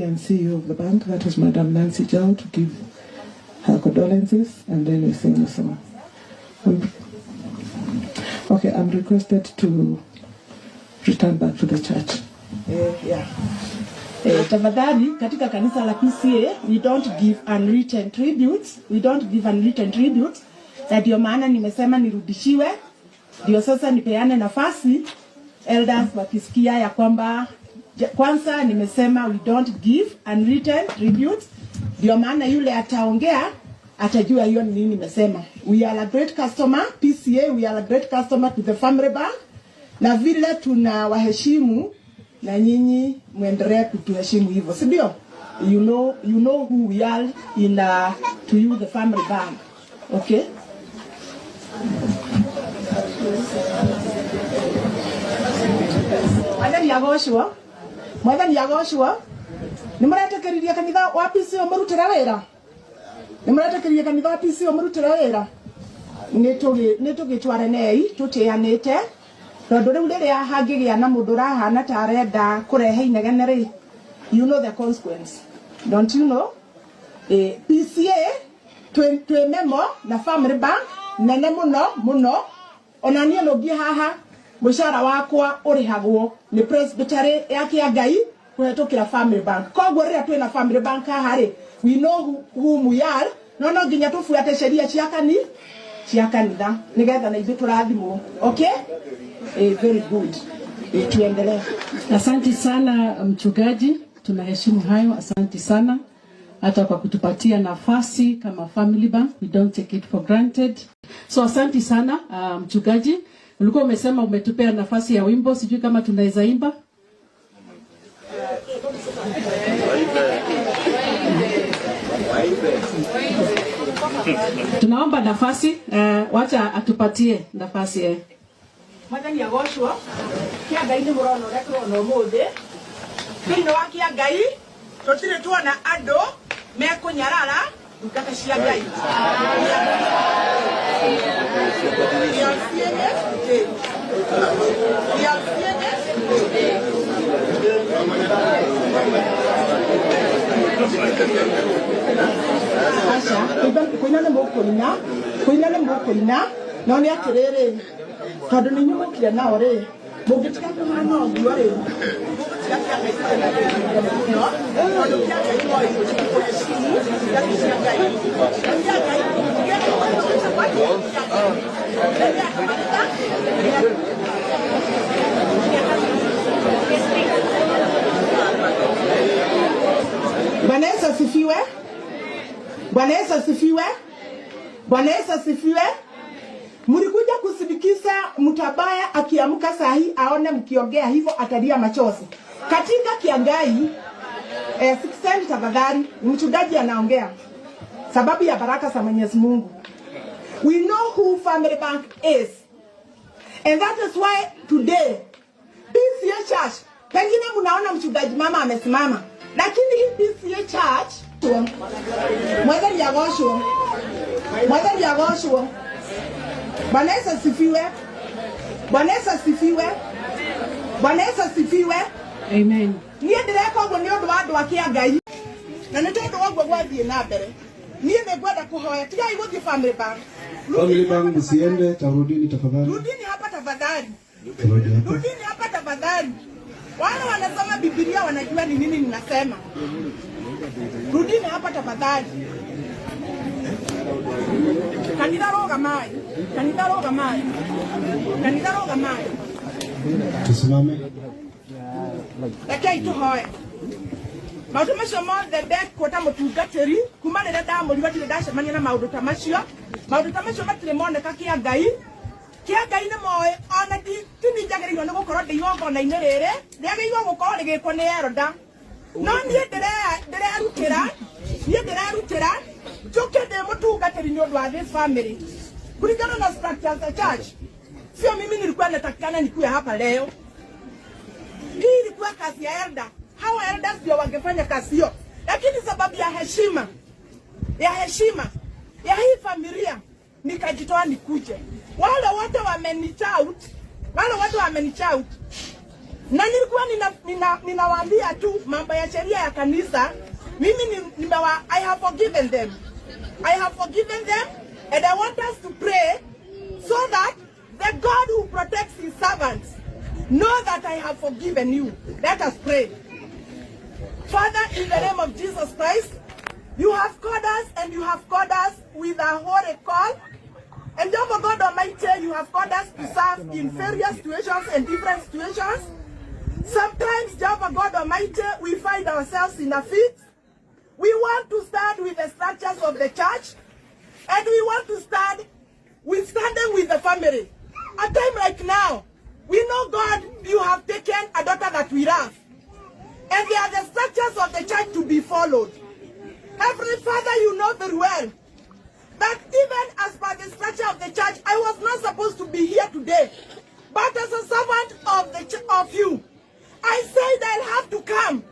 And CEO of the bank, that is Madam Nancy Jao, to give her condolences, and then we sing a song. Okay, I'm requested to return back to the church. Yeah. Tafadhali katika kanisa la PCEA we don't give unwritten tributes. We don't give unwritten tributes. Na ndio maana nimesema nirudishiwe, ndio sasa nipeane nafasi elders wakisikia ya kwamba kwanza nimesema we don't give unwritten tributes. Ndio maana yule ataongea atajua hiyo ni nini nimesema. We are a great customer, PCEA, we are a great customer to the Family Bank, na vile tunawaheshimu na nyinyi muendelee kutuheshimu hivyo, si ndio? You know who we are in to you, the Family Bank. Okay? Mwathani agocwo. Mwathani agocwo. Nĩ mũretĩkĩririe kanitha wa PCEA mũrutĩre wĩra? Nĩ mũretĩkĩririe kanitha wa PCEA mũrutĩre wĩra? Nĩ tũgĩtwaranei tũtĩanĩte, tondũ rĩu rĩrĩa hangĩgĩa na mũndũ ũrahana ta arenda kũrehe inegene rĩ, you know the consequence, don't you know? PCEA twĩ memo na Family Bank nene mũno mũno. Ona niĩ nũngiĩ haha mũcara wakwa ũrĩhagwo nĩ Presbytery ya Kĩangai kũhetũkĩra Family Bank. Koguo rĩrĩa twĩna Family Bank haha rĩ, we know whom we are, no nginya tũbuate sheria cia kanitha nĩgetha na ithuĩ tũrathimwo. Okay? Very good. Tuendelee. Asante sana mchungaji, tunaheshimu hayo. Asante sana hata kwa kutupatia nafasi kama Family Bank, we don't take it for granted. So asante sana mchungaji, ulikuwa umesema umetupea nafasi ya wimbo, sijui kama tunaweza imba. Tunaomba nafasi, wacha atupatie nafasi. Mwathani agocwo. Kĩa Ngai nĩ mũrona ũrĩa tũrona ũmũthĩ. Thĩinĩ wa kĩa Ngai tũtirĩ tuona andũ mekũnyarara ndungata cia Ngai. We are seeing it today. We are seeing it today. Aca, kũina nĩ mũkũina, kũina nĩ mũkũina, no nĩ atĩrĩrĩ, tondũ nĩ inyuĩ mũkire nao rĩ, mũngĩtiga kũhana ũguo rĩ, mũgũtiga kĩa Ngai kũrĩa mũno, tondũ kĩa Ngai moĩ kũheshimu ndungata cia Ngai. Na kĩa Ngai, kĩa Ngai, Bwana Yesu asifiwe. Bwana Yesu asifiwe. Bwana Yesu asifiwe. Mlikuja kusindikiza mtabaya akiamka saa hii aone mkiongea hivyo atalia machozi. Katika Kiangai, sikizeni tafadhali, mchungaji anaongea sababu ya baraka za Mwenyezi Mungu. We know who Family Bank is. And that is why today PCEA Church, pengine mnaona mchungaji mama amesimama, lakini hii PCEA Church, Mwathani agocwo. Mwathani agocwo. Bwana Yesu asifiwe. Bwana Yesu asifiwe. Bwana Yesu asifiwe. Amen. Niĩ ndĩreka ũguo nĩ ũndũ wa andũ a Kĩangai. Na nĩ tondũ wa ũguo gwathiĩ na mbere. Niĩ nĩ ngwenda kũhoya, tigai gũthiĩ Family Bank. Family Bank msiende, tarudini tafadhali. Rudini hapa tafadhali. Turudi hapa. Rudini hapa tafadhali. Wale wanasoma Biblia wanajua ni nini ninasema. Rudini hapa tafadhali. Kanitha roga mai. Kanitha roga mai. Kanitha roga mai. Tusimame. Rekei tuhoe. Maũndũ macio mothe ndekwo ta mũtungatĩri kuma rĩrĩa ndamũrirwo ndirĩ ndacemania na maũndũ ta macio. Maũndũ ta macio matirĩ moneka kĩa Ngai. Kĩa Ngai nĩ moĩ ona ti niĩ njagĩrĩirwo nĩ gũkorwo ndĩ igongona-inĩ rĩrĩ rĩagĩrĩirwo gũkorwo rĩgĩkwo nĩ elder. No niĩ ndĩrerutĩra, niĩ ndĩrerutĩra njũke ndĩ mũtungatĩri nĩ ũndũ wa this family kulingana na structures za church. Sio mimi nilikuwa natakikana nikuwe hapa leo. Hii ilikuwa kazi ya elder. Hawa elders ndio wangefanya kazi hiyo, lakini sababu ya heshima, ya heshima ya hii familia nikajitoa nikuje. Wale wote wamenichout, wale wote wamenichout. Na nilikuwa ninawaambia tu mambo ya sheria ya kanisa. Mimi I have forgiven them. I have forgiven them and I want us to pray so that the God who protects his servants know that I have forgiven you. Let us pray. Father, in the name of Jesus Christ, you have called us and you have called us with a holy call. And Jehovah God Almighty, you have called us to serve in various situations and different situations. Sometimes, Jehovah God Almighty, we find ourselves in a fit. We want to stand with the structures of the church, and we want to stand with standing with the family. A time like now, we know, God, you have taken a daughter that we love. And they are the structures of the church to be followed. Heavenly Father, you know very well that even as per the structure of the church, I was not supposed to be here today. But as a servant of you, I said I'll have to come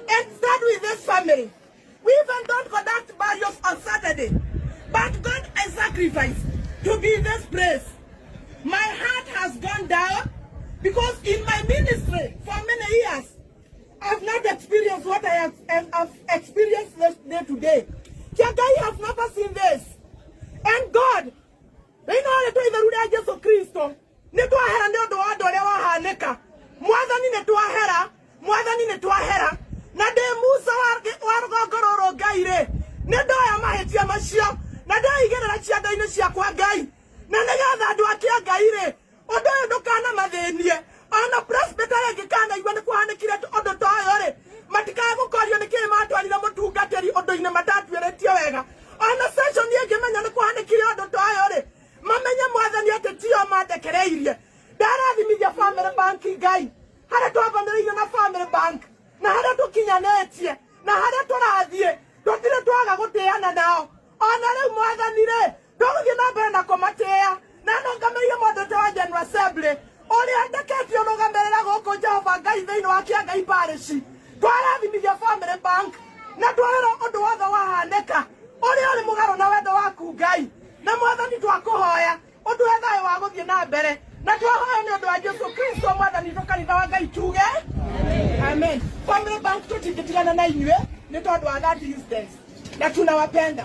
and stand with this family. We even don't conduct burials on Saturday. But God, I sacrifice to be in this place. My heart has gone down because in my ministry for many years, I've not experienced what I have experienced this day today. Kiangai have never seen this. And God, thĩinĩ wa rĩtwa itheru rĩa Jesu Kristo, nĩ twahera nĩ ũndũ wa ũndũ ũrĩa wahanĩka. Mwathani, nĩ twahera. Mwathani, nĩ twahera. Na ndĩ Musa wa rũgongo rũrũ, Ngai rĩ, nĩ ndoya mahĩtia macio na ndeigĩrĩra cianda-inĩ ciakwa, Ngai, na nĩgetha andũ a Kĩangai rĩ, ũndũ ũyũ ndũkanamathĩnie. Ona presbyter ĩngĩkanaigua nĩ kũhanĩkire ũndũ ta ũyũ rĩ, matikagũkorio nĩ kĩĩ matwarire mũtungatĩri ũndũ-inĩ matatuĩrĩtie wega. Ona session ĩngĩmenya nĩ kũhanĩkire ũndũ ta ũyũ rĩ, mamenye, Mwathani, atĩ tio mandekereirie. Ndarathimithia Family Bank, Ngai, harĩa twambanĩrĩirie na Family Bank na harĩa tũkinyanĩtie na harĩa tũrathiĩ, tũtirĩ twaga gũtĩana nao. Ona rĩu, Mwathani rĩ, tũgũthiĩ na mbere na kũmatĩĩa na nũngamĩrĩire mũndũ wa General Assembly ũrĩa ndeketio rũgamĩrĩra gũkũ, Jehova Ngai, thĩinĩ wa Kĩangai Parish. Twarathimithia Family Bank na twarora ũndũ wothe wahanĩka ũrĩa ũrĩ mũgarũ na wendo waku, Ngai na Mwathani, twakũhoya ũtũhe thayũ wa gũthiĩ na mbere, na twahoya nĩ ũndũ wa Jesu Kristo Mwathani tũ. Kanitha wa Ngai tuge amen. Family Bank, tũtingĩtigana na inyuĩ nĩ tondũ wa that instance, na tunawapenda.